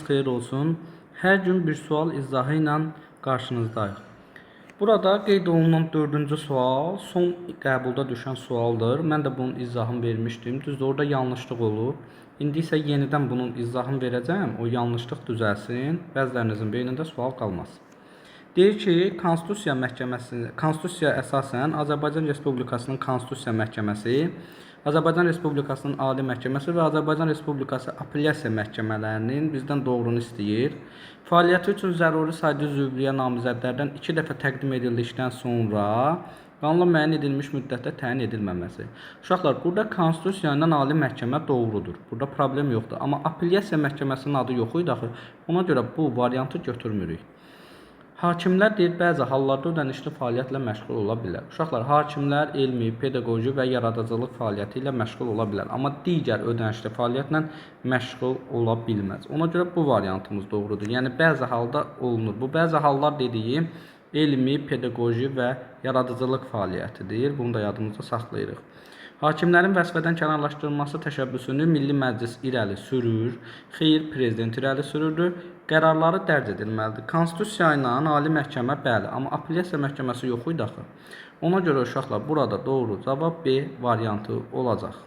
Xeyir olsun. Hər gün bir sual izahı ilə qarşınızdayıq. Burada qeyd olunan dördüncü sual son qəbulda düşən sualdır. Mən də bunun izahını vermişdim. Düzdür, orada yanlışlıq olub. İndi isə yenidən bunun izahını verəcəm. O yanlışlıq düzəlsin. Bəzilərinizin beynində sual qalmaz. Deyir ki, Konstitusiya Məhkəməsi, Konstitusiya əsasən Azərbaycan Respublikasının Konstitusiya Məhkəməsi, Azərbaycan Respublikasının Ali Məhkəməsi və Azərbaycan Respublikası Apellyasiya Məhkəmələrinin bizdən doğrunu istəyir. Fəaliyyəti üçün zəruri sayda üzvlüyə namizədlərdən 2 dəfə təqdim edildikdən sonra qanunla müəyyən edilmiş müddətdə təyin edilməməsi. Uşaqlar, burada Konstitusiya ilə Ali Məhkəmə doğrudur. Burada problem yoxdur. Amma Apellyasiya Məhkəməsinin adı yox idi axı. Ona görə bu variantı götürmürük. Hakimlər deyir, bəzi hallarda ödənişli fəaliyyətlə məşğul ola bilər. Uşaqlar, hakimlər elmi, pedaqoji və yaradıcılıq fəaliyyəti ilə məşğul ola bilər, amma digər ödənişli fəaliyyətlə məşğul ola bilməz. Ona görə bu variantımız doğrudur. Yəni bəzi halda olunur. Bu bəzi hallar dediyim elmi, pedaqoji və yaradıcılıq fəaliyyətidir. Bunu da yadımızda saxlayırıq. Hakimlərin vəzifədən kənarlaşdırılması təşəbbüsünü Milli Məclis irəli sürür. Xeyr, prezident irəli sürürdü. Qərarları dərc edilməlidir. Konstitusiya ilə Ali Məhkəmə bəli, amma Apellyasiya Məhkəməsi yox idi axı. Ona görə uşaqlar, burada doğru cavab B variantı olacaq.